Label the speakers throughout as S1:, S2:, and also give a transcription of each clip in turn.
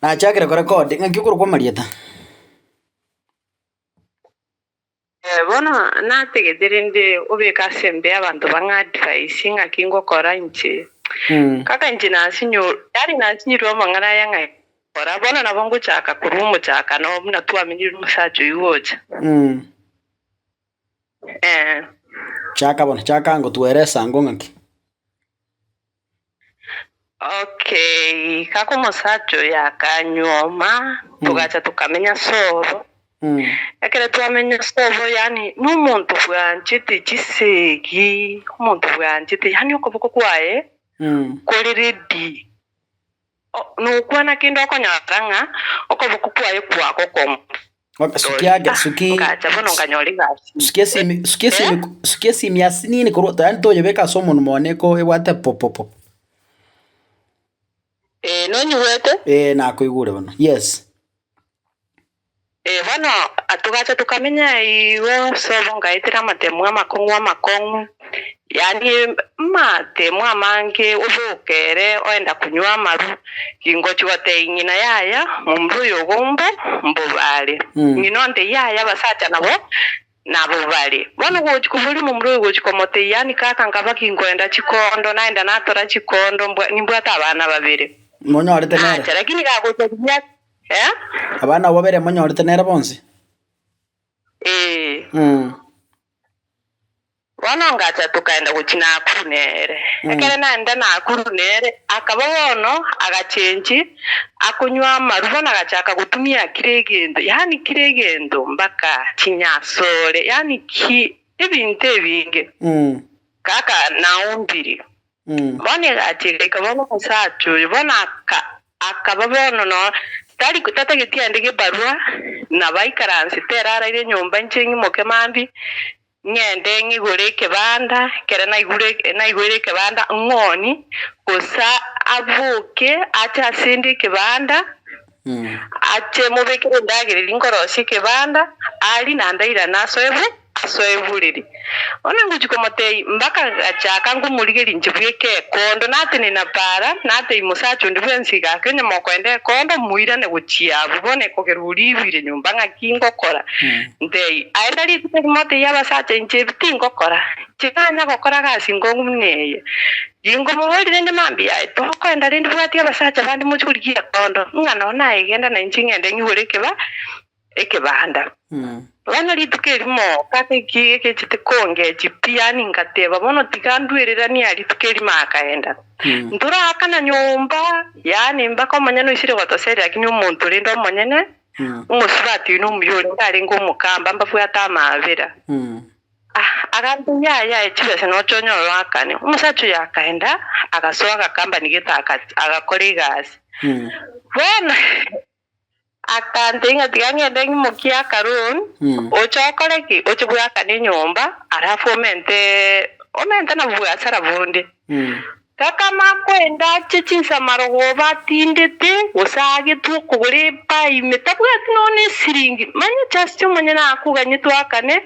S1: Nachakire korekodi, ng'aki okorokwa amarieta?
S2: Eh, bono nategete rende obeke ase embe abanto bang'e advice ng'aki ngokora inche. Kaka inche nasinyo yaani nasinyirwe amang'ana aya ng'a kora, bono nabo ngochaka korwa omochakano buna twamenyire omosacha oyio gocha. Eh.
S1: Chaka bono, chaka ngotwere esango ng'aki.
S2: Okay, kaka omosacha oyo akanyuoma, togacha tokamenya sobo. Ekero twamenya sobo yaani na omonto bwanchete chisegi, omonto bwanchete yaani okoboko kwaye kore ready. Nokwana kende okonyora ng'a okoboko kwaye kwagokong'a.
S1: Okay, sukia ake, suki
S2: Ngacha bono nkanyora egasi.
S1: sukia esimi sukia esimi sukia esimi asinini korwa yaani toyebeka ase omonwa one eko ebwate popopo.
S2: Eh, nonyigwete?
S1: Eh, nakoigure bono. Yes.
S2: Eh, bono togacha tokamenya igo sobo ngaetera amatemo amakong'u amakong'u, yaani amatemo amange oboke ere oenda konywa amaru, gingochia gotebia ng'ina yaya momura oyo ogo mbo mbobare. Ng'ina ontebia yaya abasacha nabo nabo bare. Bono gochia koboria momura oyo gochia komotebia yaani kaka nkaba ginkoenda chikondo naenda natora chikondo mbwa nimbwate abana babere.
S1: Monyorete nere?
S2: Nacha lakini gagocha riria. Eh?
S1: Abana abwo babere monyorete nere bonsi?
S2: Ee.
S1: Mm.
S2: Bono ngacha tokaenda gochia Nakuru nere. Ekero naenda Nakuru nere, akaba bono agachenchi, akonywa amarwa, bono agachaka gotumia kera egento, yaani kera egento mpaka chinyasore, yaani ki ebinto ebinge.
S1: Mm.
S2: Kaka naombire. Bono egacha egaika bono omosacha oyo, bono aka akaba bono no tari tatageti aende gebarua, nabo aikaransete ere araire nyomba inche ng'imoke mambia, ng'ende ng'igore ekebanda, ekere naigure naigoire ekebanda ng'oni, gose aboke ache asende ekebanda, ache mobekere endagera eria nkorosia ekebanda, arie naende airane asoe bo. Asoe borere. Bono ngochia komotebia, mpaka ngachaka nkomorigeria inche bweka ekondo, natenena para, natebia mosacha onde bwensi gaki onye mokoenda ekondo, moirane gochia abwo. Bono ekogera oribire nyomba ng'aki ngokora? Ntebie, aye rituko erimo otebie abasacha inche ebi tingokora, inche nanya gokora gasi nkong'u buna eye. Ginkomoboria rende mambia aye, tokoenda rende bwatia abasacha bande mochie korigia ekondo, ng'a nonye naye genda nainche ng'ende ng'igore ekeba. ekebanda. Bono rituko erimo kaka eki egechete kongechi pi, yaani ngateba bono tiga ndwereranie aa rituko erimo akaenda. Ntoraakana nyomba, yaani mpaka omonyene oisire gotoseria lakini omonto rende omonyene, omosubati oyio nomuya orenge arenge omokamba mbabwate amaabera. Ah, agantebia yaya aye chibesa noche onyore oakane. Omosacha oyo akaenda, agasoa agakambani gete aka- agakora egasi. Bono. Akantebia ng'a tiga ng'ende ng'imokie akaroni, oche okore ki? Oche bwakane enyomba, alafu omente omente na obobiasara bonde. Gakama akoenda ache chinsamaro goba atindete, gose aagetwe okogoro epaa ime, tabwati nonya na esiringi. Manya just omonyene akoganyie twakane,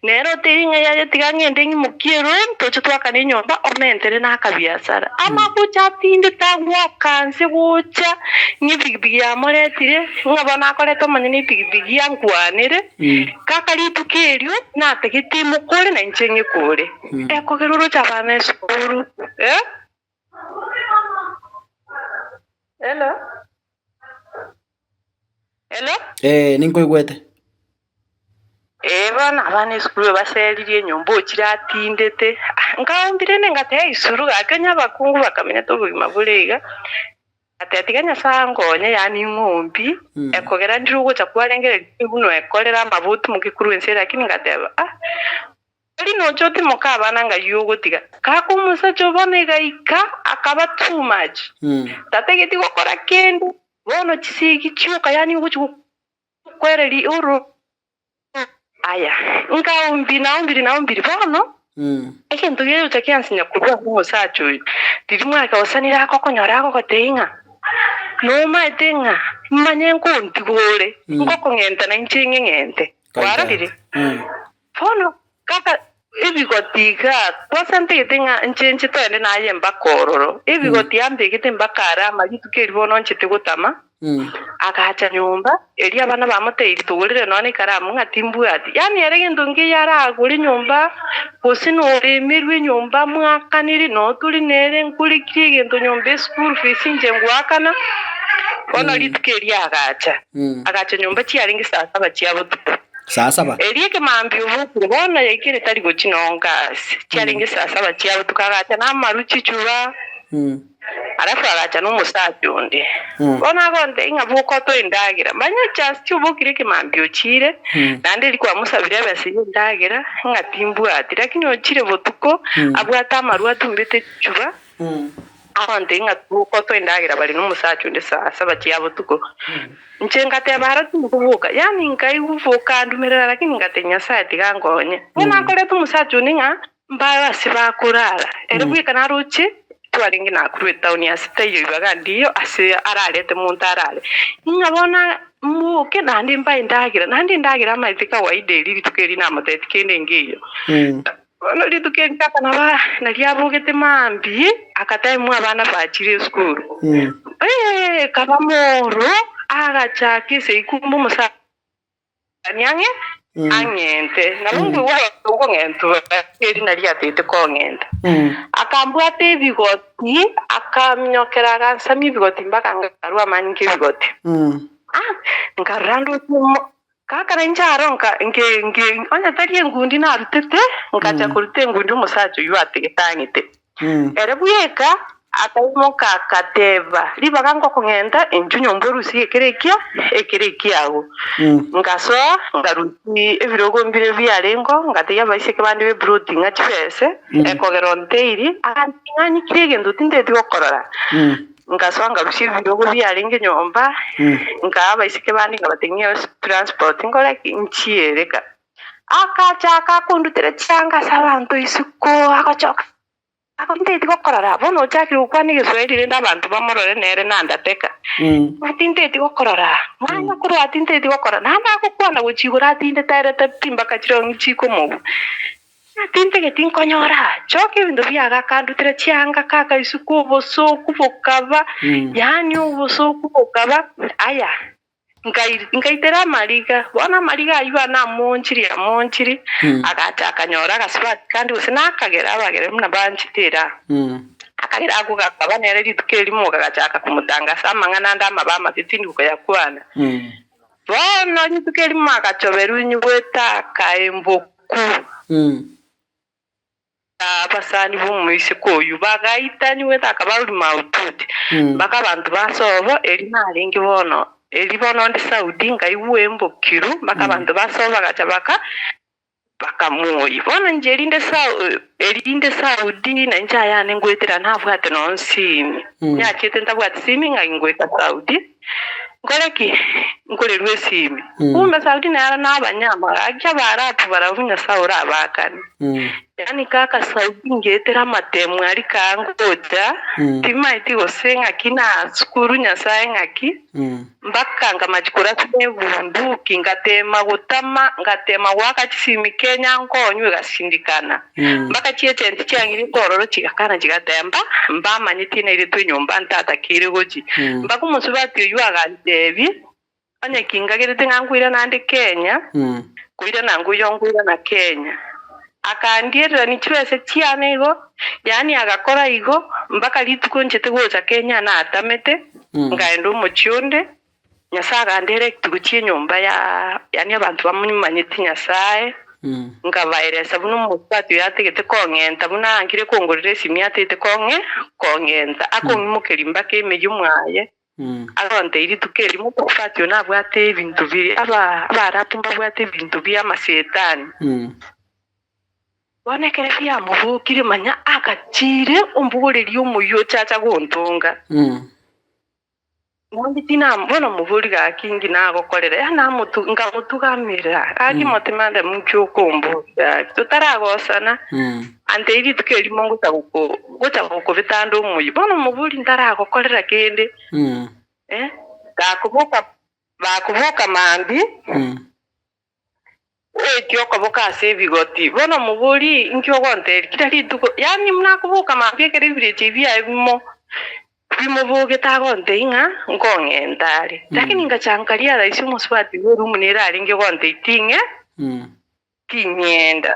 S2: nere otebie ng'a yaya tiga ng'ende ng'imokie eroni, toche twakane enyomba, omentere na akabiasara. Amagocha atindete agoaka nse gocha, ng'a epigipigi yamoretire, ng'a bono akorete omonyene epigipigi ankwanere, kaka rituko erio natagete imokore na inche ng'ekore. Ekogera oroche abana esukuru, eh? Hello? Hello?
S1: Eh, ninkoigwete.
S2: Ee bono abana esukuru baseririe enyomba ochire atindete. Ah, nkaombire inde ngateba isuru gaki onye abakungu bakamenyete obogima bore iga, ngateba tiga Nyasae ankonye yaani ng'ombi, ekogera ndire ogocha kwarengereria buna ekorera amaboti moke korwa ense lakini ngateba ah, Tari nocha otimoka abana ng'ai ogotiga. Kaka omosacha o bono egaika akaba too much. Tatageti gokora kende, bono chisegi chioka yaani ogochia gokwereria oro aya. Nkaumbi naumbiri naumbiri bono egento gegocha kiansinya korwa ase omosacha oyo, riria mwakagosanire akokonyora agogotebia ng'a nomaete ng'a manye nkontiga ore, ngokong'enta nainche ng'eng'ente. Kwarorire? Bono kaka ebigoti iga twasantete ng'a inche inche toende naye mpaka ororo, ebigoti ambegete mpaka are ama rituko eri bono nchete gotama. Agacha nyomba, erio abana bamotebia, Togorere nonya nekaramu ng'a timbwati. Yaani ere gento nkeiyo aragore nyomba, gose noremerwe nyomba mwakanire, noo tore nere nkorekie egento nyomba eschool fees inche ngoakana. Bono rituko erio agacha, agacha nyomba chiarenge saa saba chia botuko.
S1: Saa saba.
S2: Erio ekemambia obokire, bono yaikire tari gochia nonga ase, chiarenge saa saba chia botuko, agacha namaru chichuba. Alafu agacha nomosacha onde. Bono agontebia ng'a boka otoe endagera. Manya just obokire ekemambia ochiire, naende erio kwamosabire ebesa y'endagera ng'a timbwati. Lakini ochire botuko, abwate amarwa atumbete chichuba, agontebia ng'a boka otoe endagera bare nomosacha onde saa saba chia botuko. Inche ngateba aro tinkoboka, yaani nkaigwa bokandumerera lakini ngatebia Nyasaye tiga ankonye. Bono akorete omosacha onde ng'a Mbare ase bakorara, ere bweka naroche twarenge nakorwa etaoni ase taiyo ibaga ndiyo ase ararete monto arare. Ng'a bono mboke naende mbae endagera, naende endagera amaete kawaida eria rituko erio namotebetie kende nkeiyo. Bono rituko erio kaka nabo nario abogete mambia akatebia abana bachire esukuru. Eeh kaba moro agachaka esegi kumbe omosacha. Ang'e ang'ente, nabo nkoigwa abanto nkong'entwa, eri nario atete kong'enta. Akambwata ebigoti, akaminyokera agansamia ebigoti mpaka nkarua amanyinga ebigoti. Ah, nkarora ndoche mo- kaka nainche aro nka nke nke onye tari engundi narutete, nkacha koruta engundi omosacha oyio atigete ang'ite. Ere bweka akaimoka agateba, Ribaga ngokong'enta inchuo nyomba orusie ekero ekio, ekero ekiago. Ngasoa, ngarusia ebirogo mbire biarengeo, ngatebia abaiseke bande b'eploti ng'a chibese, ekogera onteiri, agantebi ng'a nyikire egento tinteti gokorora. Ngasoa ngarusia ebirogo biarenge nyomba, nkaa abaiseke bande nkabatebia ng'a transport nkore ki? Nchiere ka. Agachaka kondutera chianga ase abanto isiko, agochoka, tinteti gokorora. Bono ochakire gokwana egeswahili rende abanto bamorore nere nandateka. Ng'a tinteti gokorora, manya korwa tinteti gokorora. Naende agokwana gochia igoro atindete arete pi mpaka chirong'i chikomogwa. Ng'a tintageti nkonyora, choka ebinto biago akandutera chianga kaka isiko obosoku bokaba, yaani obosoku bokaba, aya. Nkaitera amariga, bono amariga ayio ane amonchirie amonchirie, agacha akanyora agasubati kande gose nakagera abagere buna banchete era. Akagera agwo gakaba nere rituko erimo gagachaka komotangasa amang'ana ande amabe amabe tindi koyakwana. Bono rituko erimo agachoberwa inyigwete akaemboku. Abasani b'omoiseke oyio bagaitanywa akabarwa mahututi, mpaka abanto ba sobo erio narenge bono, erio bono onde Saudi nkaigwa embokiru, mpaka abanto ba sobo bagacha baka bakamoyia. Bono inche erinde Sau erinde Saudi na inche ayane ngoetera nabwate nonye simi, nachete ntabwati simi ng'ai ngoeta Saudi. Nkore ki? Nkorerwe esimi. Kumbe Saudi nere nabanyama, gaki Abaarabu barabwo Nyasae orabaakane. Yaani kaka Saudi ngetera amatemu aria kaa ngocha, timaeti gose ng'aki nasukuru Nyasae ng'aki, mpaka nkamachia koraswa nebunduki, ngatema gotama, ngatema goaka chisimi Kenya nkonywa egashindikana. Mpaka chiechenti chiang'irete ororo chigakana chigatemba, mbamanyeti nairetwe enyomba ntatakeire gochia. Mpaka omosubati oyio agantebia, Onye kingagerete ng'a nkoirana ande Kenya, koirana nkoiyo nkoirana Kenya. Akandiererania chibesa chiane igo, yaani agakora igo mpaka rituko nchete gocha Kenya natamete, nkaenda omochie onde, Nyasae agandirect gochia enyomba ya yaani abanto bamomanyeti Nyasae, nkabaeresa buna omosubati oyo atagete kong'enta, buna aangire kongorera esimi atagete kong'e kong'enta, akong'imokeria mpaka emeyio mwaye, agontebia rituko erimo omosubati oyo nabwate ebinto biria aba abaarabu mbabwate ebinto bia amasetani. Bono ekero biamobokire, manya agachiire ombogoreria omoyio ochacha gontonga. Naende tinam bono mobori gaki inki nagokorera? Yaani namotu nkamotugamera, gaki moteme ande inki okomboria gaki, totaragosana, antebia rituko erimo ngocha goko ngocha gokobeta ande omoyio. Bono omobori ntaragokorera kende, eh, gakoboka bakoboka mambia. Goetia okoboko ase ebigoti. Bono mobori, inki ogonteria kera rituko? Yaani buna akoboka mambia ekero ebirecha ebi biaye bimo. Bimobogete agontebia ng'a nkong'enta are. Lakini ngacha nkaria rahisi omosubati bw'erumu nere arenge gontebia ting'e ting'enda.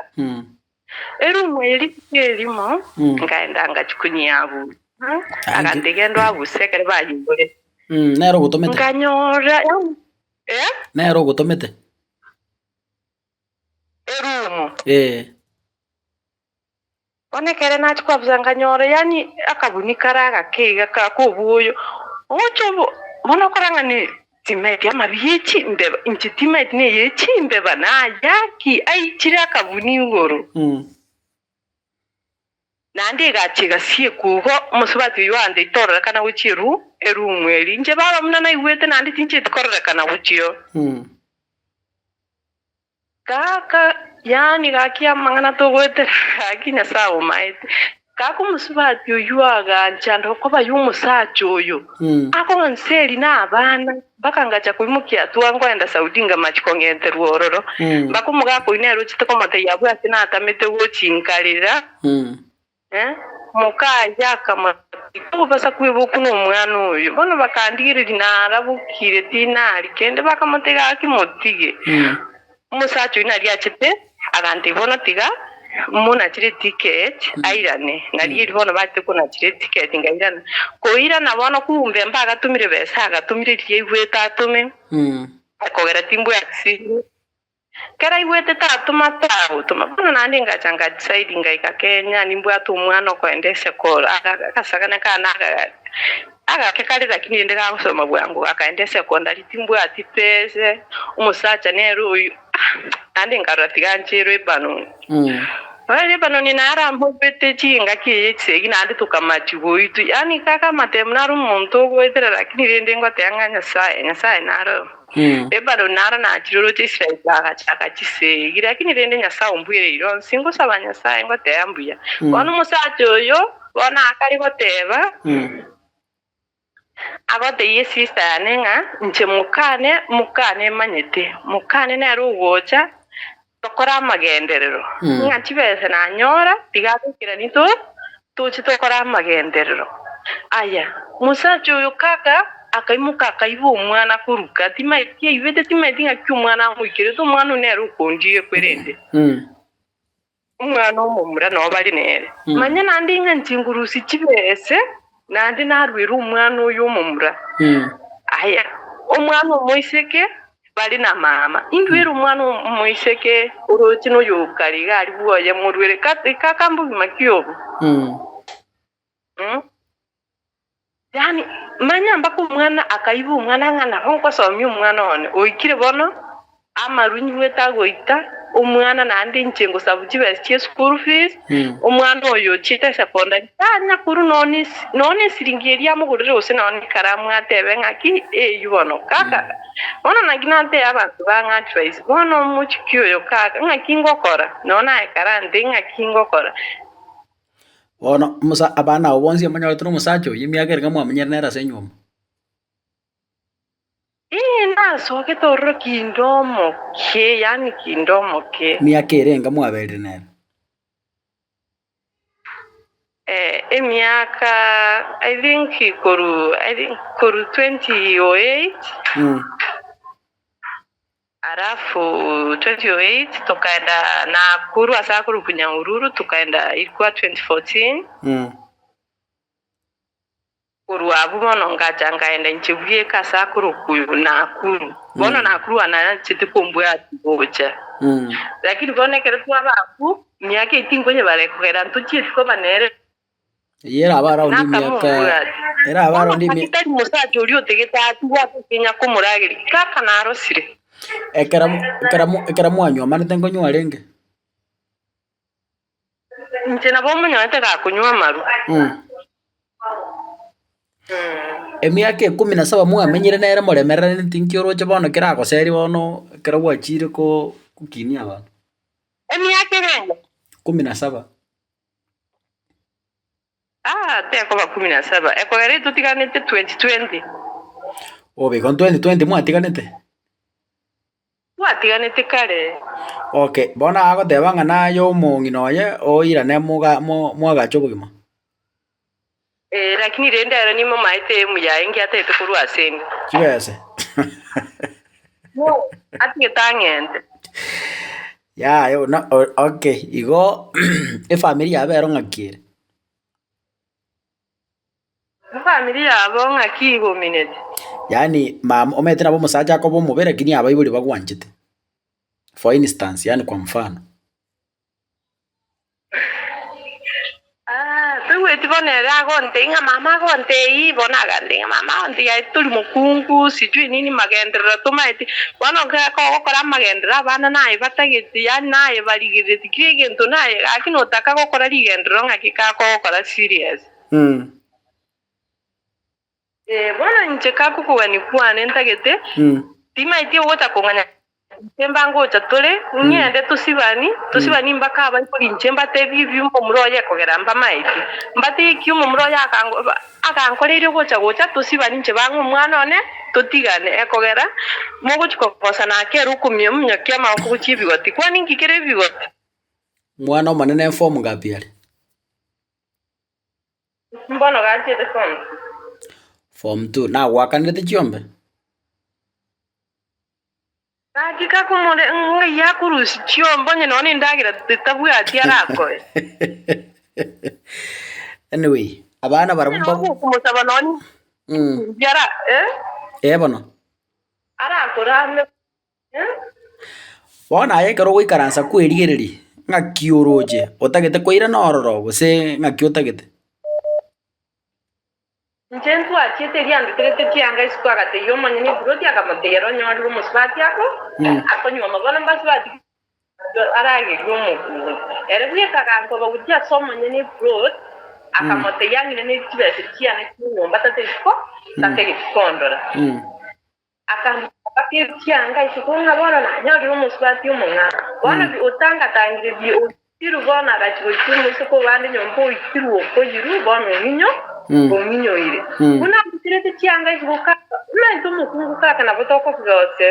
S2: Erumu eye rituko erimo nkaenda ngachia konyiabusa, agantebia genda oabuse ekero bayeigorete.
S1: Nere ogotomete?
S2: Nkanyora yaani eh?
S1: Nere ogotomete?
S2: Erumu.
S1: Eh.
S2: Bono ekere nachia kwabusa nkanyora yaani akabuni kare agake iga k'oboyo, ogocha obo bono okora ng'a ne timaeti amabi ye chimbeba, inche timaeti neye chimbeba nayaki aichire akabuni igoro. Naende egacha egasiekwa igo, omosubati oyio oantetie tororekana gochia eru erumu eria. Inche baba buna naigwete naende tincheti kororekana gochia oo. Kaka, yaani gaki amang'ana togoetera gaki Nyasae omaete. Kaka omosubati oyio aganchanda okoba y'omosacha oyo, akong'anseria na abana, mpaka ngacha koimokia hatua nkoenda Saudi ngamachi kong'enterwa ororo. Mpaka omogaka oyio nere ochete komotebia abwo ase natamete gochinkarera. Mokaye akamotebia, Tobasa kwebokwa nomwana oyo. Bono bakandigereria narabokire tinari kende, bakamotebia, Gaki motige. Omosacha oyio nario achete, agantebia, Bono tiga monachere etiketi airane. Nario erio bono bachete konachera etiketi nkairana. Koirana bono kumbe mbagatomire besa, agatomire riria aigwete atome, akogera timbwati siri. Ekero aigwete tatoma tagotoma. Bono naende ngacha nga decide ngaika Kenya nimbwate omwana okoenda esekoro agasagane kane agake kare lakini rende gagosoma bwango gakaenda esecondary timbwati pesa, omosacha nere oyio ah naende nkarora tiga ncherwe Lebanon. Bono Lebanon naro ambobete chingaki eye chisegi naende tokamachia goitwa yaani kaka amatemu naro omonto ogoetera lakini rende ngoteba ng'a Nyasaye, Nyasaye naro. Lebanoni naro nachire oroche Israeli bagachaka chisegi, lakini rende Nyasae ombuereire onsi, ngosaba Nyasae ngoteba mbuya. Bono omosacha oyo bono akare goteba, agotebia esista yane ng'a inche mokane, mokane emanyete, mokane nere ogocha tokore amagenderero, ng'a chibesa nanyora tiga abekeranie to toche tokore amagenderero. Aya, mosacha oyo kaka akaimoka akaiba omwana koruka, timaeti aibete timaeti ng'aki omwana amoikerete, omwana oyio nere okondiire kwerende. Omwana omomura nao bare nere. Manya naende ng'a inche nkorusia chibese, naende narwere omwana oyo omomura. Aya, omwana omoiseke bare na mama. Indwere omwana omoiseke oroche noyo okare iga aria bwoye morwere. Kaka mbogima ki obo? Yaani, manya mpaka omwana akaiba omwana ng'a nabo ngosomia omwana one, oikire bono amarwa nyigwete agoita omwana naende inche ngosabu chibesa chia eschool fees, omwana oyo ochiete secondary tanya korwa nonye esi nonye esiringi eria amogorere gose nonye ekaramu atebe ng'aki eywo bono kaka, bono naki natebia abanto bang'a advice, bono omochiki oyo kaka ng'aki ngokora, nonye naye karante ng'aki ngokora.
S1: Bono omosa abana abwo bonsi omonyorete na omosacha oyio emiaka ere mwamenyire nere ase enyomba.
S2: Ee, nasogete ororo kinde omoke, yaani kinde omoke.
S1: Emiaka ere enga mwaberire nere?
S2: Eh, emiaka I think korwa I think korwa 2008 Alafu 2008 tokaenda Nakuru ase akorokwa Nyahururu tokaenda ilikuwa 2014 korwa abwo bono ngacha nkaenda inche bweka ase akorokwa Nakuru bono Nakuru anachete kombwati gocha lakini bono ekero twaba abwo miaka eye tinkonyebara kogera ntochieti koba nere
S1: Eyio erabe around emiaka erabe around emi
S2: Tari mosacha oria otegete atigwe ase ekenya komorageria, kaka narosire.
S1: Ekero ekero ekero mwanywomanete nkonywa arenge?
S2: Inche nabo omonyorete gakonywa amarwa.
S1: Emiaka ikomi na saba mwamenyire nere moremererani tinki oroche bono keragoserie bono ekero gwachire ko kokinia abanto?
S2: Emiaka erenge?
S1: Kumi na saba.
S2: Ah, tekoba kumi na saba, ekogera etotiganete 2020.
S1: Obe igo 2020 mwatiganete?
S2: Twatiganete kare.
S1: Okay, bono agoteba ng'a naye omong'ina oye oirane moga mo mwagache obogima.
S2: Eh, lakini rende ere nimomaete emu yaye ngiatete korwa asende.
S1: Chibese.
S2: No, atigete ang'ente.
S1: Yaya na okay, igo efamiri yabo ero ng'aki ere?
S2: Efamiri yabo ng'aki igomineti?
S1: Yaani mama omanyete nabo omosacha akoba omobe lakini abaibori bagwanchete. For instance, yaani kwa mfano.
S2: Ah, toigweti bono ere agontebia ng'a mama agontebia bono agantebia ng'a mama agontebia aye tori mokungu sijui nini magenderero tomaeti, bono ekero ogokora amagenderero abana naye batagete yaani naye barigerereti kera egento naye gaki notaka gokora rigenderero ng'aki kakogokora serious. Ee, bono inche kakokogania kwane ntagete, timaeti ogocha kong'anya inche mba ngocha tore, ng'ende tosibani, tosibani mpaka abaibori inche mbatebie ebi omomura oye ekogera mbamaeti. Mbatebie ki omomura oye akango agankoreire ogocha gocha tosibani inche bang'e omwana one, totigane, ekogera mogochi kogosana ake ere okomia omonyokia amaboko gochia ebigoti. Kwani inki kere ebigoti?
S1: Omwana omonene form ngapi are?
S2: Mbono gachiete form two.
S1: Form two, nagwakanerete chiombe?
S2: Gaki kakomore ng'ai akorusia chiombe onye nonya nendagera tabwati arakoe.
S1: Anyway, abana barabwo
S2: Onye
S1: mba-
S2: okomosaba nonya ara eh?
S1: Eh bono.
S2: Arakorame eh?
S1: Bono aye ekero ogoikaransa kwerigereria, ng'aki oroche, otagete koirana ororo gose ng'aki otagete?
S2: Inche ntwachiete erio anduterete chianga isiko agatebia omonyene eburoti akamotebia ere onyorire omosubati ako akonyuoma bono mbasubati aragerie omokungu. Ere bweka agankoba gochia ase omonyene eburoti akamotebia ang'ina ne chibesa chiane chi'enyomba tatageti ko tatageti kondora. Akamobaka echianga isiko ng'a bono nanyorire omosubati omong'ao. Bono otangatangire bi oitirwe bono agachia gochia omoiseke obande nyomba oitirwe okoyirwe bono ong'inyo ong'inyoire. Buna amotirete chianga isiko kaka omanyete omokungu kaka nabo tokobuga gose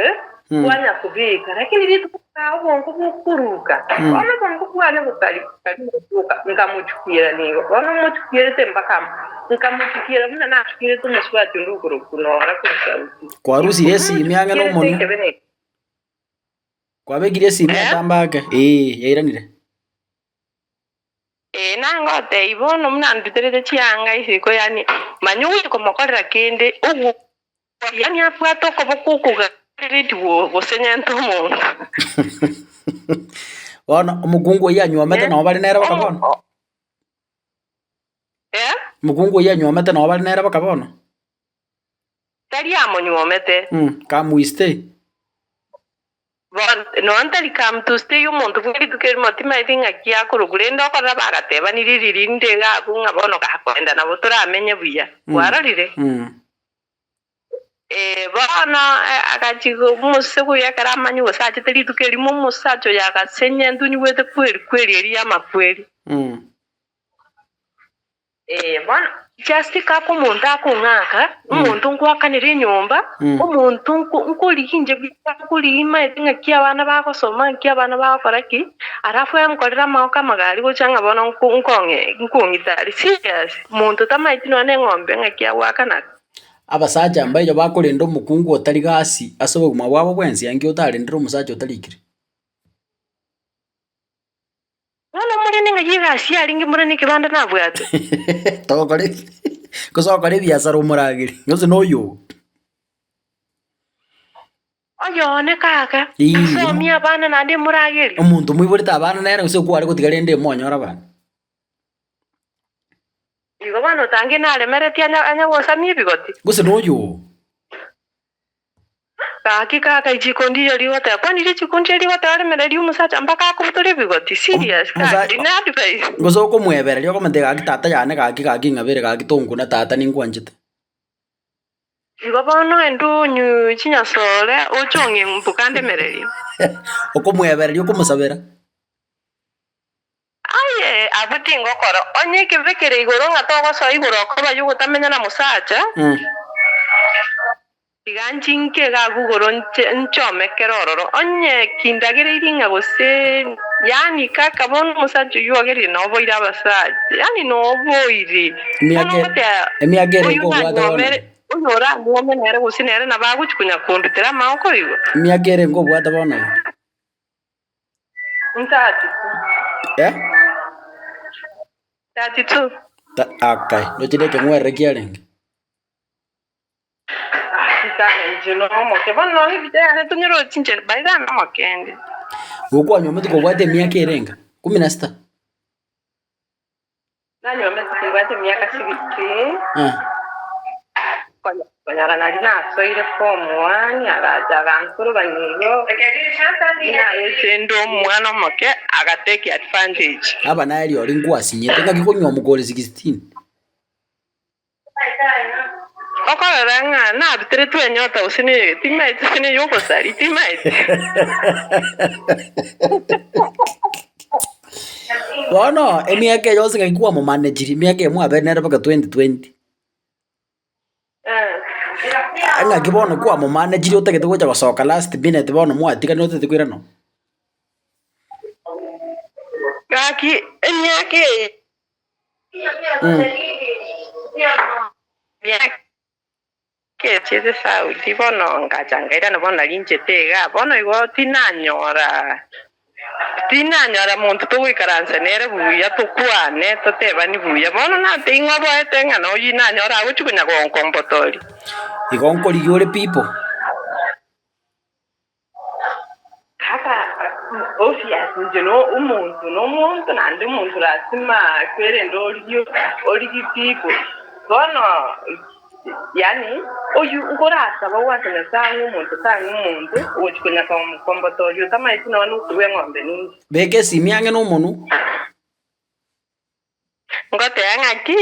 S2: kwanya kobeka lakini rituko kaa obongo bokoruka bono obongo bwane bokari bokari gotuka nkamochukiera nigo bono mochukierete mpaka Nkamochikiera buna nachikierete omosubati onde okorokwa Nora korwa Sauti.
S1: Kwarusirie esimi ang'e nomonwa. Kwabekire esimi
S2: Eh?
S1: atambe ake. Ee, yairanire.
S2: Ee, nangotebia bono buna nduterete chianga isiko, yaani manya ogochia komokorera kende, ogo yaani abwate okoboko okogareretie gosenyenta omonto.
S1: Bono omokungu oyio anywomete
S2: Eh?
S1: nabo bare nere baka bono.
S2: Omo- Eh?
S1: Omokungu oyio anywomete nabo bare nere baka bono.
S2: Tari amonywomete.
S1: Come we stay.
S2: Bono, nonya tari come to stay omonto bwe rituko erimo timaeti ng'aki akorokwa, rende okorora bagatebanire ririnde iga abwo ng'a bono gakoenda nabo toramenye buya. Kwarorire? Ee, bono agachia omosege oyo ekero amanye gose achete rituko erimo omosacha oyo agasenya entunyigwete kweri kweri eria y'amakweri. Ee, bono just kaka omonto akong'aka, omonto nkoakanera enyomba, omonto nko nkorigia inche buya nkorigia maete ng'aki abana bagosoma nki abana bagokora ki, alafu enkorere amagoko amagari gocha ng'a bono nko nkong'e nkong'ita aria serious, monto tamaeti nonya na eng'ombe ng'aki agoakana.
S1: Abasacha mbaiyo bakorenda omokungu otari gasi ase obogima bwabo bwensi, ankio otarendire omosacha otarikire.
S2: Bono omorende ng'ai egasi yarenge more nekebanda nabwate?
S1: Togokora gose ogokora ebiasara omorageri, gose noyo oo.
S2: Oyone kaka,
S1: Ii,
S2: nsomie abana naende morageri.
S1: Omonto moiborete abana nere gose okware gotiga rende monyore abana.
S2: Igo bono otange naremeretie anya anya gosamia ebigoti.
S1: Gose noyo oo.
S2: Gaki kaka ichiko ndiyo rigoteba kwani richiko ndire rigoteba remereria omosacha mpaka akobutore ebigoti serious gaki ne advice.
S1: Gose okomwebereria okomotebia gaki tata yane gaki gaki ng'abere gaki tonkuna tata ninkwanchete.
S2: Igo bono ende onywe chinyasore oche ong'e mbuka ndemererie.
S1: Okomwebereria okomosabera.
S2: Aye abwo tingokora, onye ekebe kere igoro ng'a togosoa igoro okoba y'ogotamenya na mosacha. Tiga nchinke iga agwo igoro nche nchomekere ororo, onye kindagereirie ng'a gose, yaani kaka bono omosacha oyio ogerire noboire abasacha, yaani noboire. Bono
S1: Emiaka
S2: ngoteba
S1: emiaka ere
S2: oyo
S1: nkobwate bono
S2: nanyuomere, oyo oranyuome nere gose nere nabo agochia konya kondutera amagoko igo.
S1: Emiaka ere nkobwate bono iga.
S2: Ntatitu.
S1: Eh?
S2: 32.
S1: Ta- Akai, ndoche na ekeng'werere kiarenge.
S2: Inche nomoke, bono nonya ebicha yane tonyorochi inche by then nomokende.
S1: Gokwanyuomete kobwate emiaka ere enga? Kumi na sita?
S2: Nanyuomete timbwate emiaka 16,
S1: Eh.
S2: konya konyora nari nasoire form one, agacha agansorobania igo, buna aye inde omwana omoke, aga take advantage.
S1: Aba naye riori nkwasinyete, ng'aki konyuomwa kore 16?
S2: Okorora ng'a naruteretwe enyota gose neye, timaeti gose neye ogosaria, timaeti.
S1: Bono emiaka eye yonsi ng'aki kwamomanejiri, emiaka eye mwabeire nere mpaka 2020. Ng'aki bono kwamomanejiri otagete gocha gosoka last minute bono mwatiganire otagete koirana oo.
S2: Gaki emiaka eye Emiaka echiete Saudi, bono ngacha nkairana bono nari inchete igaa, bono igo tinanyora tinanyora monto togoikaransa nere buya tokwane totebani buya. Bono natebia ng'a oboete ng'a noyio nanyora agochia konya gonkombotoria.
S1: Igo nkorigia ore people.
S2: Kaka obvious inche no omonto no omonto naende omonto lasima kwerende origie origie people. Bono yaani oywo nkorasaba goaka Nyasaye ang'e omonto tang'e omonto ogochia konya kombotoria otamaeti nonya na okorwa eng'ombe ninki.
S1: Beka esimi ang'e na omonwe.
S2: Ngoteba ng'aki?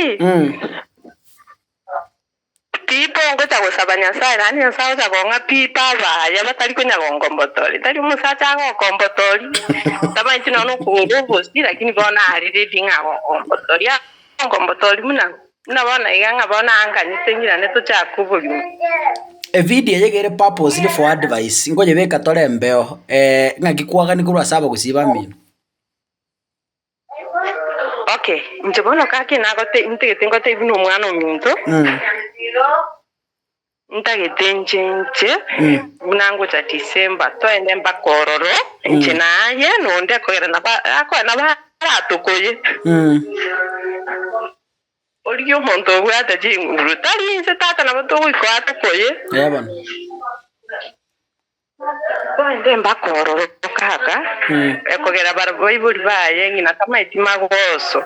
S2: Pipo ngocha gosaba Nyasae, naende Nyasae ocha kong'a pipo abaya batari konya gonkombotoria. Tari omosacha agokombotoria, tamaeti nonya na okogora obosie, lakini bono are ready ng'a agokombotoria. Agonkombotoria buna buna bono iga ng'a bono anganyete ng'irane tochake oborimo.
S1: Evidio eye iga ere purposely for advice, nkoyebeka tore embeo, ng'aki kwagani korwa ase abagusii bamino.
S2: Okay, inche bono gaki nagote ntagete ngotebie buna omwana ominto, ntagete inche inche buna ngocha December toende mpaka ororo, inche naye na onde akogera nabo akoe nabo aratokoye. Origie omonto obwate chinguru, tari inche tata nabo togoika atokoye.
S1: Ee bono.
S2: Korende mbakorora kaka, ekogera baibori baye ng'ina tamaeti magoso.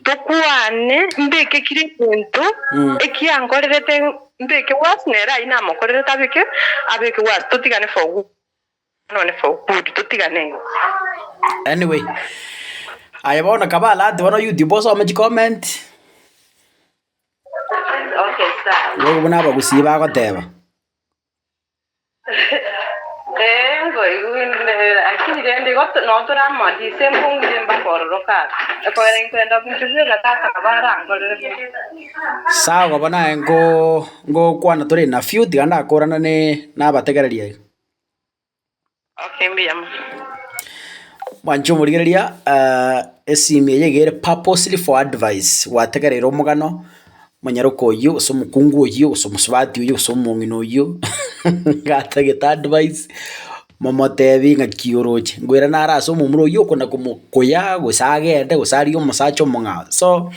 S2: Tokwane mbeke kera egento ekiankorerete mbeke worse nere ayio namokorerete abeke abeke worse totigane for good nonye for good totigane igo.
S1: Anyway, aye bono kaba alert bono YouTube osome chicomment.
S2: Okay sawa.
S1: Igo buna abagusii bagoteba.
S2: Ee, nkoigwa inde, lakini rende igo noo tore amo December ong'ire mpaka ororo kare. Ekogera inkwenda inche bweka tata nabo arankorere buya.
S1: Sawa bono aye nko ngokwana tore in a few tiga ndakorana ne na abategereria iga.
S2: Okay, mbuya mono.
S1: Mwanche omorigereria esimi eye iga ere purposely for advice, gwategereire omogano, omonyaroka oyio gose omokungu oyio gose omosubati oyio gose omong'ina oyio gatagete advice, momotebi ng'aki oroche, nkoirana nare ase omomura oyio okona komokoya gose agende gose arigie omosacha omong'ao. So,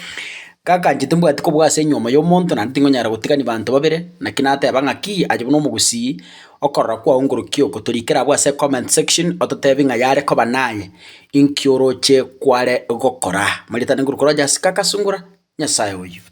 S1: kaka inche timbwati kobua ase enyiomo ya omonto naende tingonyara gotigani banto babere, naki nateba ng'aki aye buna omogusii. Okorora kwao ngorokia oko, torikere abwo ase comment section ototebi ng'a yare koba naye, inki oroche kware gokora. Marieta nigo korwa Rogers Kaka Sungura, Nyasae oyio.